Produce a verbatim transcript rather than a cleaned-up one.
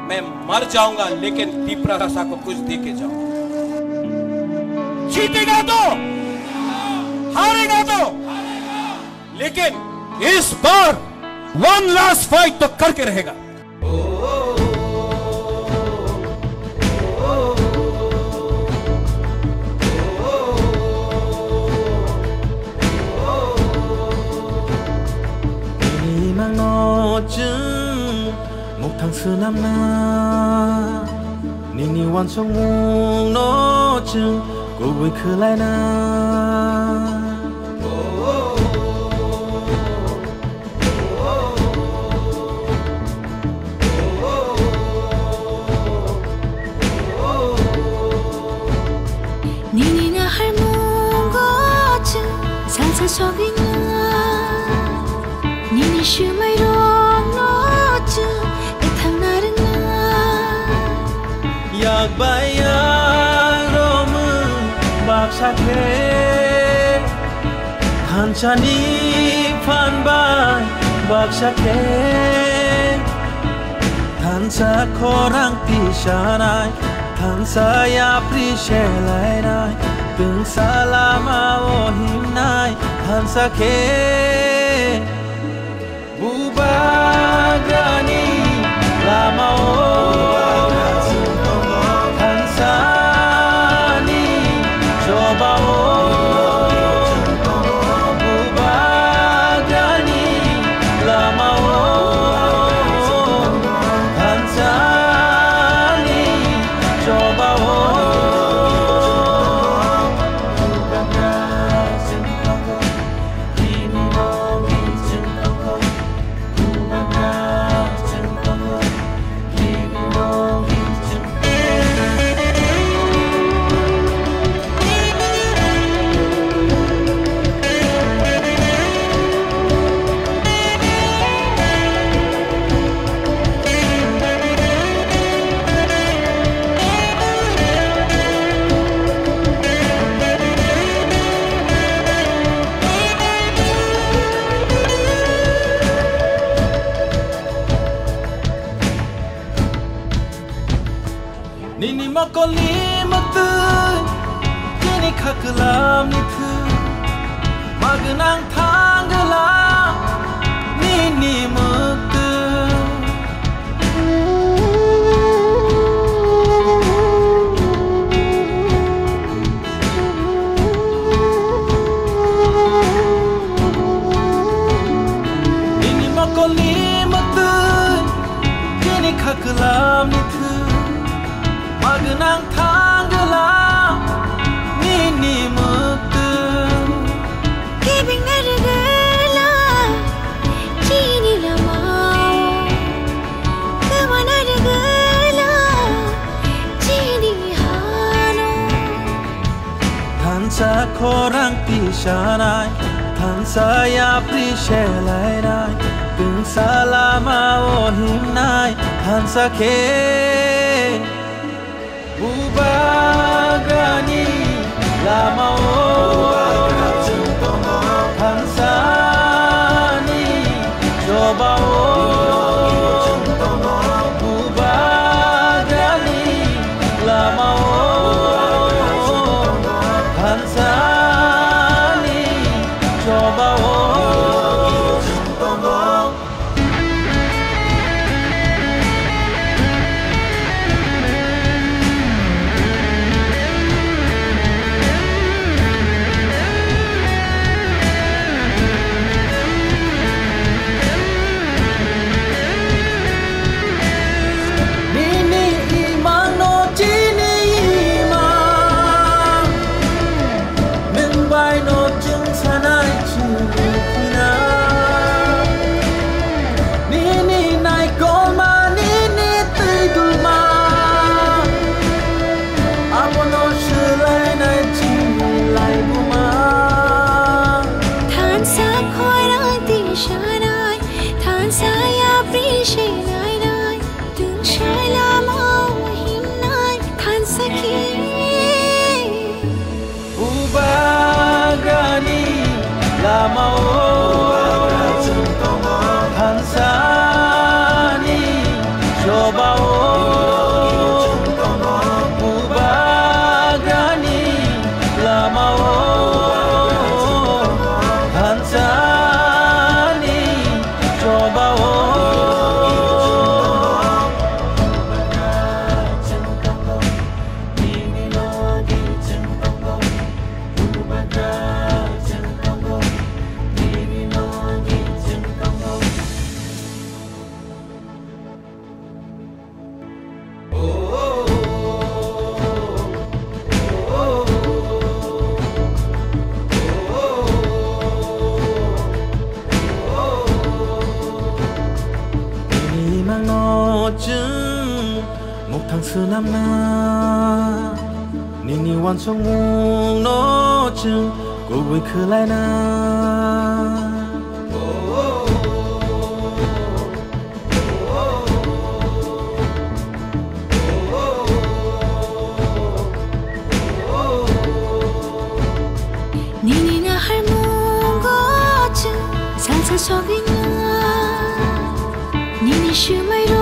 मैं मर जाऊंगा, लेकिन तिपरासा को कुछ दे के जाऊंगा। जीतेगा तो, हारेगा तो, लेकिन इस बार वन लास्ट फाइट तो करके रहेगा। Nini mangno chwng muktang swnamna, nini uansukmungno chwng kubui khwlaina. Nini naharmungo chwng salsa sogwina, nini swmairokno chwng kwthangna rwngna. Yak bai yak romwi baksa khe, thansani phan bai baksa khe, thansa khorang tisanai, thansa yapri selainai, twngsa lama o himnai, thansa khe. Bubagrani lama-o, thansani choba-o, Bubagrani lama-o, thansani choba-o. Nini mokolni mwktwi, nini khaklamni thwi, magwnang thangwlang nini mwktwi. Nini mokolni mwktwi, nini khaklamni thwi, magwnang thangwlang nini mwktwi. Kebengna rwgwla chini lama-o, kwmana rwgwla chini hano. Thansa khorang tisanai, thansa yapri selainai, twngsa lama-o himnai, thansa khe. Bubagrani lama-o, thansani choba-o, Bubagrani lama-o, thansani choba-o. Nini imangno chini imang, nwng baino chwng sanai chini khina. Nini naikolma, nini twi dulma, abono swlainai chini laibuma. Thansa khorang tisanai, thansa yapri selainai, twngsa lama-o himnai, thansa khe. Bubagrani lama-o, thansani choba-o, Ang swnamna nini uansukmungno chwng kubui khwlaina. Nini naharmungo chwng salsa sogwina. Nini swmai